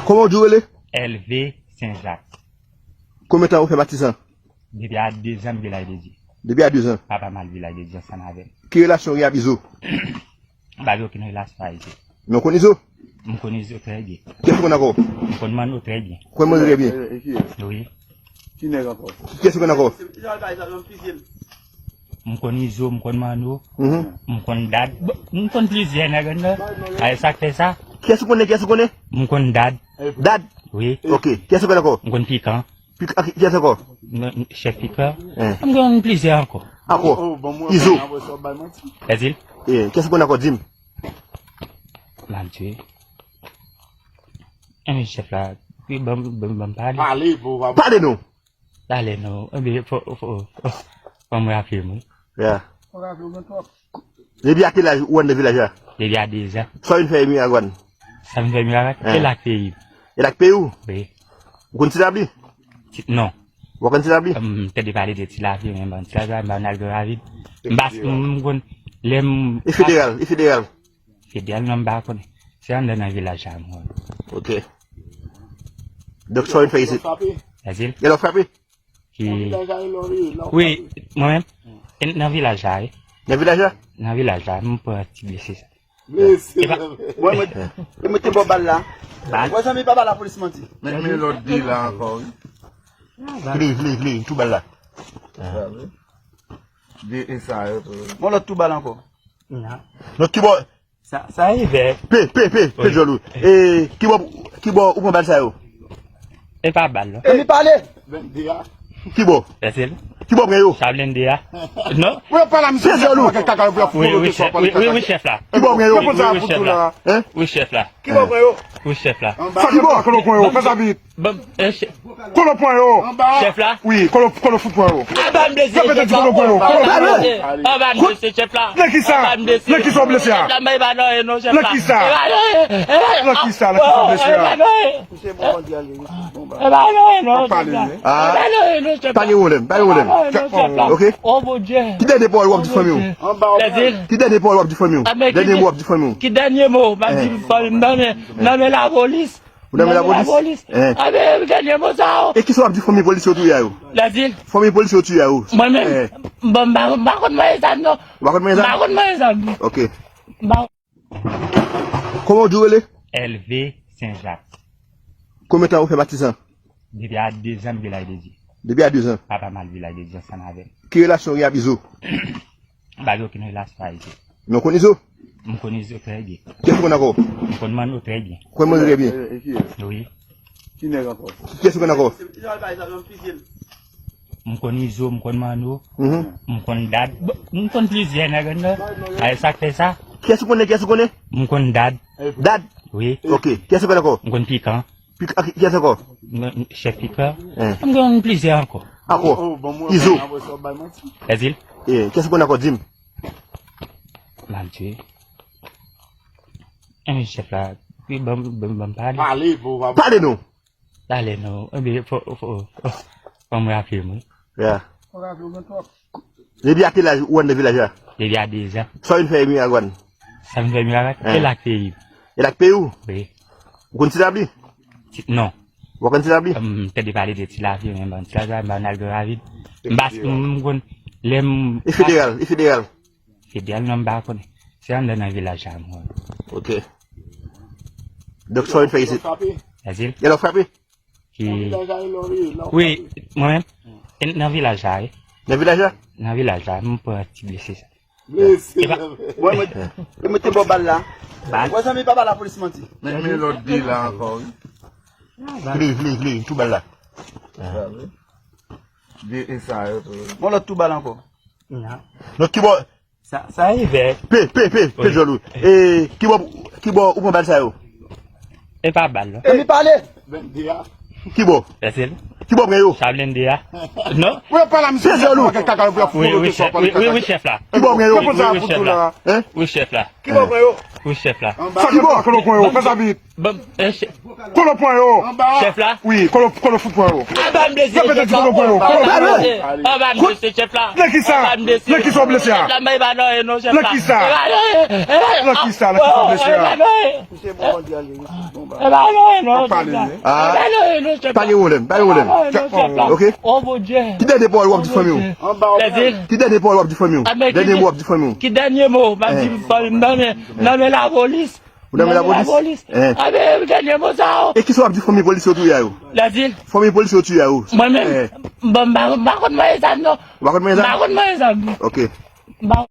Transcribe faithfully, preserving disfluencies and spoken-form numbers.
Kòman w di w rele? Èlve Senjak. Konbyen tan ou fè batizan? Depi a dezan m vilaj de Dye. Depi a dezan? Papa m al vilaj de Dye ansanm avè m. Ki relasyon w gen ak Izo? M pa gen okenn relasyon ak Izo. Men w konn Izo? M konn Izo trè byen. Kiyès ou konn ankò? M konn Manno trè byen. Ou konn Manno trè byen? E, e, e kiyès? Wi. Ki nèg ankò? Kiyès ou konn ankò? M konn Izo, m konn Manno, mhm, m konn Dad. Bon, m konn plizyè nèg anndan. A, e sa k fè sa. Kiyès ou konnen, kiyès ou konnen? M konn Dad. Dad? Wi. Ok. Kiyès ou konn ankò? M konn Pikan. Pik-, ak kiyès ankò? M, m, Chèf Pikan. Eh. M konn plizyè ankò. Ankò? Izo. Èzil? Eh, kiyès ou konn ankò? Di m. Madye. Eh, men chèf la, wi, ban m, ban m, ban m pale. Pale, bon, va. Pale non. Pale non. Ebyen, fò, fò, fò, fò m raple m, wi. Ya. Depi a ki laj ou anndan vilaj la? Depi a dezan. Sa w vin fè Emiragwàn? Sa m vin fè Emiragwàn? Eh. E lak peyi m. E lak peyi w? Wi. Ou konn Ti Labli? Ti, non. Ou pa konn Ti Labli? M tande pale de Ti Labli, men bon, Ti Labli, m pa konn al Gran Ravin. M pa, m, m konn, lè m... E federal, e federal. Federal non, m pa konnen. Se anndan nan vilaj la, mwen. Ok. Donk, sa w vin fè isit? Èzil? Gen lè w frape? Ki... Wi, mwen menm. E nan vilaj la, wi. Nan vilaj la? Nan vilaj la, m pran ti blese sa. Blese. E pa... Mwen, mwen, e mwen te bò bal la. Bal? Wè zanmi, pa ba lapolis manti. Men, men lòt de la ankò, wi. Vle, vle, vle, tou bal la. De e sa yo tou. Bon, lòt tou bal ankò. Non. Lòt ki bò? Sa, sa rive. Pe, pe, pe, pe djòl ou. E, ki bò, ki bò ou pran bal sa yo? E pa bal, non. E li pale. Ki bò? Ki bò pran yo? Sa blende a. Non? Ou pa la misye. Pe djòl ou. Wi, wi, chèf. Wi, wi, wi, chèf la. Ki bò pran yo? Wi, wi, chèf la. Hein? Wi, chèf la. Ki bò pran yo? Wi, chèf la. Sa ki bò? Kote w pran yo? Fè sa vit. Bon, eh, chèf. Kote w pran yo? Chèf la? Wi, kote w, kote w fout pran yo? Anba m blese, chèf la. Kote w pran yo? Anba m blese, chèf la. Nan ki sa? Anba m blese. Nan ki sa w blese a? Chèf la, m pa nan anyen non, chèf la. Nan ki sa? E pa nan anyen, e pa nan anyen. Nan ki sa? Nan ki sa w blese a? E pa nan anyen. E pa nan anyen non, chèf la. E pa nan anyen non, chèf la. E pa nan anyen non, chèf la. Pa gen pwoblèm, pa gen pwoblèm. E pa nan anyen non, chèf la. Ok? Oh, Bondye. Ki dènye pawòl w ap di fanmi w? Ki dènye pawòl w ap di fanmi w? Dènye mo w ap di fanmi w? Ki dènye mo m ap di fanmi m? Nan men, nan men lapolis. Ou nan men lapolis? Nan men lapolis. Eh. A, men, dènye mo sa yo. E kisa w ap di fanmi polisye yo touye a yo? Lèzil. Fanmi polisye yo touye a yo. Mwen menm, eh, bon, m pa, m pa konn mwen zam non. Ou pa konn mwen zam? M pa konn mwen zam. Ok. M pa... Kòman w di w rele? Èlve Senjak. Konbyen tan ou fè batizan? Depi a dezan m vilaj de Dye. Depi a dezan? Papa m al vilaj de Dye ansanm avè m. Ki relasyon w gen ak Izo? M pa gen okenn relasyon ak Izo. Men w konn Izo? M konn Izo trè byen. Kiyès ou konn ankò? M konn Manno trè byen. Ou konn Manno trè byen? E, e kiyès? Wi. Ki nèg ankò? Kiyès ou konn ankò? M konn Izo, m konn Manno, mhm, m konn Dad. Bon, m konn plizyè nèg anndan. A, e sa k fè sa. Kiyès ou konnen, kiyès ou konnen? M konn Dad. Dad? Wi. Ok. Kiyès ou konn ankò? M konn Pikan. Pik-, ak kiyès ankò? M, m, Chèf Pikan. Eh. M konn plizyè ankò. Ankò? Izo. Èzil? Eh, kiyès ou konn ankò? Di m. Madye. Eh, men chèf la, wi, ban m, ban m, ban m pale. Pale, bon, va. Pale non. Pale non. Ebyen, fò, fò, fò, fò m raple m, wi. Ya. Depi a ki laj ou anndan vilaj la? Depi a dezan. Sa w vin fè Emiragwàn? Sa m vin fè Emiragwàn? Eh. E lak peyi m. E lak peyi w? Wi. Ou konn Ti Labli? Ti, non. Ou pa konn Ti Labli? M tande pale de Ti Labli, men bon, Ti Labli, m pa nan al Gran Ravin. M pa, m, m konn, lè m... E federal, e federal. Federal non, m pa konnen. Se anndan nan vilaj la, mwen. Ok. Donk, sa w vin fè isit? Èzil? Gen lè w frape? Ki... Wi, mwen menm. E nan vilaj la, wi. Nan vilaj la? Nan vilaj la, m pran ti blese sa. Blese. E pa... Mwen, mwen, mwen te bò bal la. Bal? Wè zanmi, pa ba lapolis manti. Men, men lòt de la ankò, wi. Vle, vle, vle, tou bal la. De e sa yo tou. Bon, lòt tou bal ankò. Non. Lòt ki bò? Sa, sa rive. Pe, pe, pe, pe djòl ou. E ki bò, ki bò ou pran bal sa yo? E pa bal, non. E li pale. Vennde a. Ki bò? Ki bò pran yo? Sa blende a. Non? Ou pa la misye. Se zèl ou. Kaka pou la. Wi, wi, chèf. Wi, wi, wi, chèf la. Ki bò pran yo? Wi, wi, chèf la. Hein? Wi, chèf la. Ki bò pran yo? Wi, chèf la. Sa ki bò? Kote w pran yo? Fè sa vit. Bon, eh, chèf. Kote w pran yo? Chèf la? Wi, kote w, kote w fout pran yo? Anba m blese, chèf la. Kote w pran yo? Anba m blese, chèf la. Nan ki sa? Anba m blese. Nan ki sa w blese a? Chèf la, men e pa nan non, chèf la. Nan ki sa? E pa nan. Nan ki sa? Nan ki sa w blese a? E pa nan. E pa nan non, chèf la. Ah. E pa nan non, chèf la. Pa gen pwoblèm, pa gen pwoblèm. E pa nan non, chèf la. Ok? Oh, Bondye. Ki dènye pawòl w ap di fanmi w? Ki dènye pawòl w ap di fanmi w? Dènye mo w ap di fanmi w? Ki dènye mo m ap di fanmi m? Nan men, nan men lapolis. Ou nan men lapolis? Nan men lapolis. Eh. Ah, men dènye mo sa yo. E kisa w ap di fanmi polisye yo touye a yo? Lèzil. Fanmi polisye yo touye a yo. Mwen menm, eh, bon, m pa, m pa konn manyen zam non. Ou pa konn manyen zam? M pa konn manyen zam. Ok. M pa